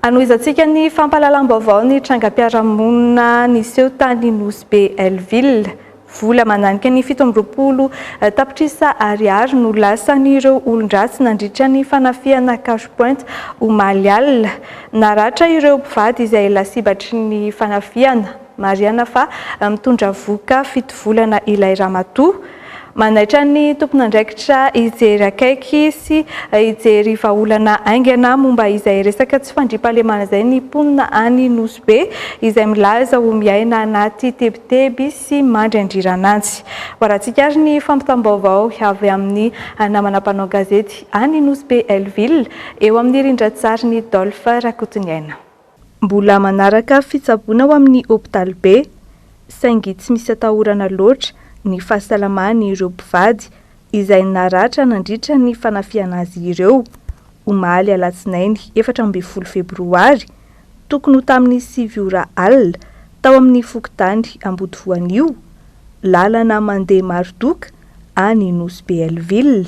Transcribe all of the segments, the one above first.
Anohizantsika ny fampahalalam-baovao ny trangam-piarahamonina niseho tany Nosy Be Hell-Ville. Vola mananika ny 27 tapitrisa ariary no lasan'ireo olon-dratsy nandritra ny fanafihana cash point omaly alina. Naratra ireo mpivady izay lasibatry ny fanafihana. Marihana fa mitondra vohoka 7 volana ilay ramatoa. Manaitra ny tompon'andraikitra hijery akaiky sy hijery vahaolana haingana momba izay resaka tsy fandriampahalemana izay ny mponina any Nosy Be izay milaza ho miaina anaty tebiteby sy mandry andriran'antsy. Hoarahantsika ary ny fampitam-baovao avy amin'ny namana mpanao gazety any Nosy Be Hell-Ville eo amin'ny rindran-tsarin'i Dolph Rakotoniaina. Mbola manaraka fitsaboana ao amin'ny hopitaly be, saingy tsy misy atahorana loatra ny fahasalaman'ireo mpivady izay naratra nandritra ny fanafihana azy ireo, omaly alatsinainy 14 febroary, tokony ho tamin'ny 9 ora alina, tao amin'ny fokontany Ambodivoanio, lalana mandeha Marodoka, any Nosy Be Hell-Ville.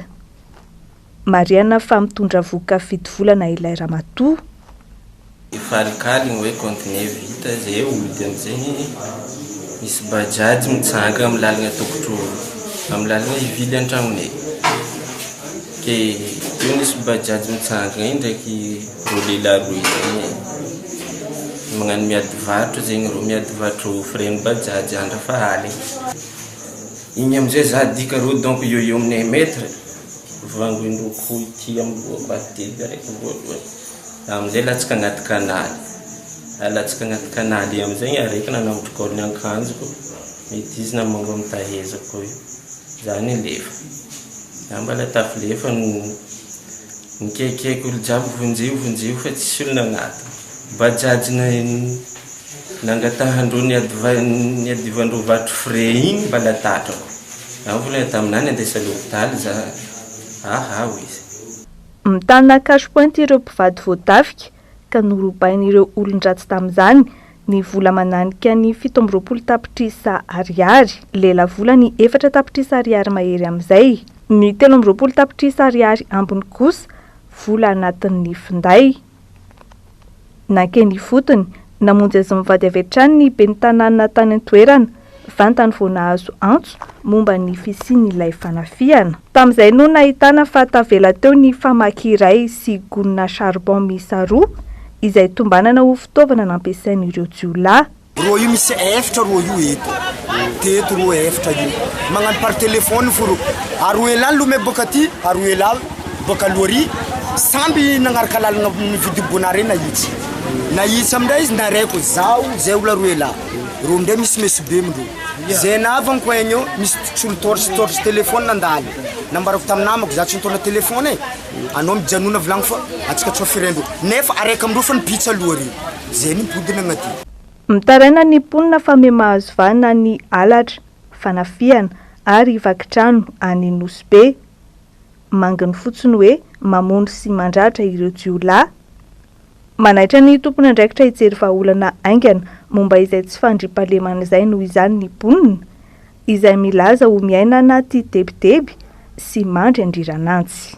Marihana fa mitondra vohoka 7 volana ilay ramatoa. Efa alikaligny hoe compte-nay vita zay hody amizay misy bajaj mitsanga amy lalagna tokotro amy lalagna hivily antragnonay ke teo nisy bajaj mitsangana igny ndraiky roa lehilahy roe zegny magnano miady varotra zegny reo, miady varotra frais-n'ny bajaj andra fa aligny igny amizay za dika reo donc eo eo amin'ny un mètre vangoindreo koa ity amy lohako aty araiky voalohany amizay latsaka agnaty kanaly, latsaka agnaty kanaly io amizay araiky nanambotry col-ny akanjoko mety izy namango amy tahezako io za nilefa za mbala tafilefa nikaikaiky olo jiaby vonjeo vonjeo fa tsisy olo nagnatona bajaj nangatahandreo niadivandreo varotra frais igny mbala tatrako za nivolagna taminany andesa l'hôpitaly za aha hoy izy. Mitana cash point ireo mpivady voatafika ka norobain'ireo olon-dratsy tamin'izany ny vola mananika ny 27 tapitrisa ariary, lela vola ny 4 tapitrisa ariary mahery amin'izay. Ny 23 tapitrisa ariary ambiny kosa vola anatin'ny finday. Nankeny ifotony, namonjy azy mivady avy hatrany ny ben'ny tanàna tany an-toerana, vantany vao nahazo antso momba ny fisian'ilay fanafihana. Tamin'izay no nahitana fa tavela teo ny famaky iray sy gonina charbon miisa roa, izay tombanana ho fitaovana nampiasain'ireo jiolahy. Roa io misy efitra roa io eto, de eto roa efitra io, magnano par téléphone fo reo, aroe lahy lomay boaka aty, aroe lahy boaka aloha ary, samby nagnaraka lalagna mividy bonard regny nahitsy, nahitsy amindray izy naraiko zaho zay olo aroe lahy, reo amindray misy meso be amindreo, zay navy am coin eo misy tsolo torche torche téléphone nandalo, nambarako tamy namako za tsy nitondra téléphone e, anao mijanona volagno fa antsika tsy offrir-ndreo, nefa araiky amindreo fa nipitsa aloha ary. Izay nimpodina agnaty. Mitaraina ny mponina fa miha-mahazo vahana ny halatra, fanafihana ary vaky trano any Nosy Be. Manginy fotsiny hoe mamono sy mandratra ireo jiolahy. Manaitra ny tompon'andraikitra hijery vahaolana haingana momba izay tsy fandriampahalemana izay noho izany ny mponina, izay milaza ho miaina anaty tebiteby sy mandry andriran'antsy.